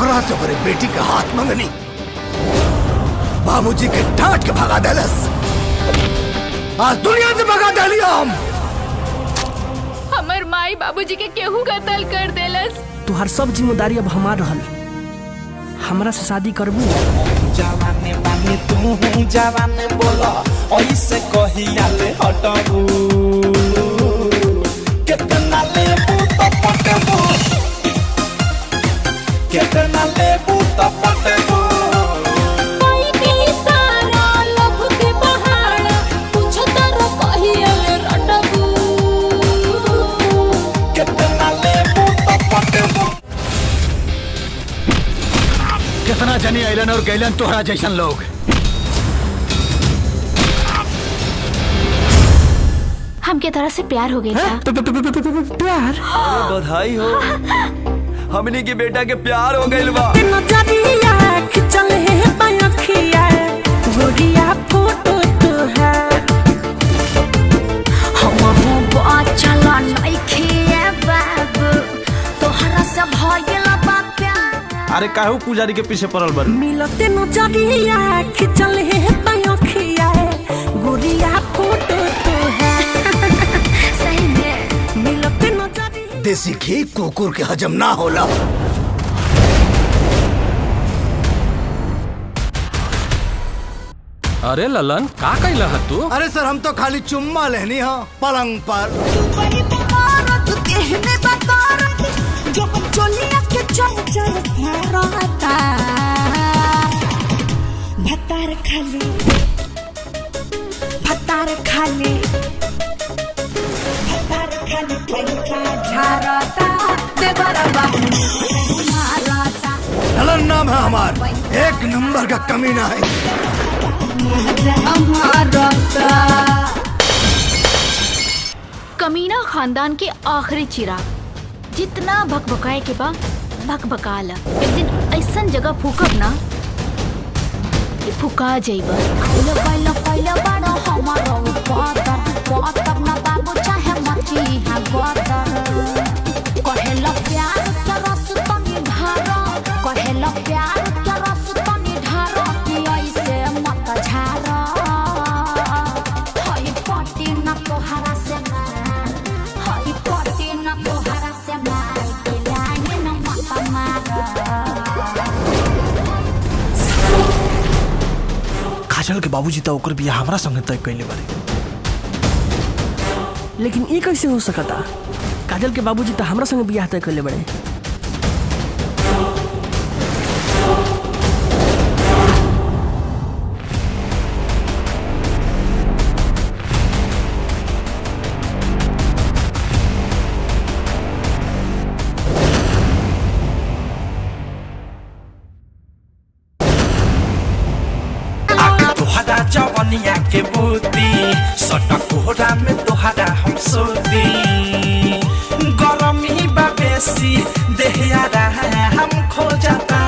ओकरा से ओकरे बेटी के हाथ मंगनी, बाबूजी के डांट के भगा देलस। आज दुनिया से भगा देलिया हम। हमर माई बाबूजी के केहू कत्ल कर देलस। तुहार सब जिम्मेदारी अब हमार रहल, हमरा से शादी करबू? जवाने बानी तू जवाने बोला ऐसे कहिया ले हटबू, कितना लेबू तो पटबू, कितना लेबू तो पटबू। कितना जनी ऐलन और गैलन तोहरा जैसन लोग। हमके तरह से प्यार हो गया था। प्यार? बधाई हो, हमनी के बेटा के प्यार हो गइल बा। अरे काहू पुजारी के पीछे पड़ल बा? मिलते नजरिया खिंचल है बायोखिया गोरिया फोटो तो है। सही में मिलते नजरिया। देसी घी कुकुर के हजम ना होला। अरे ललन का कैला है तू? अरे सर हम तो खाली चुम्मा लेनी है पलंग पर। भतार खाली, भतार खाली, भतार खाली पैसा झारता देवरबा मारता। ललन नाम है हमार, एक नंबर का कमीना है। कमीना खानदान के आखिरी चिराग, जितना भकभकाए के बा भकभका ला, एक दिन ऐसन जगह फूकब ना कि फुका जाइबा। काजल के बाबूजी तो ओकर बियाह हमरा संगे तय कइले बारे। लेकिन ई कैसे हो सकता? काजल के बाबूजी तो हमरा संगे बियाह तय कइले बारे। तोहरा जवनिया के बूती सटक कोहरा में तोहरा हम सोती, गरमी बा बेसी देहिया हम खो जाता।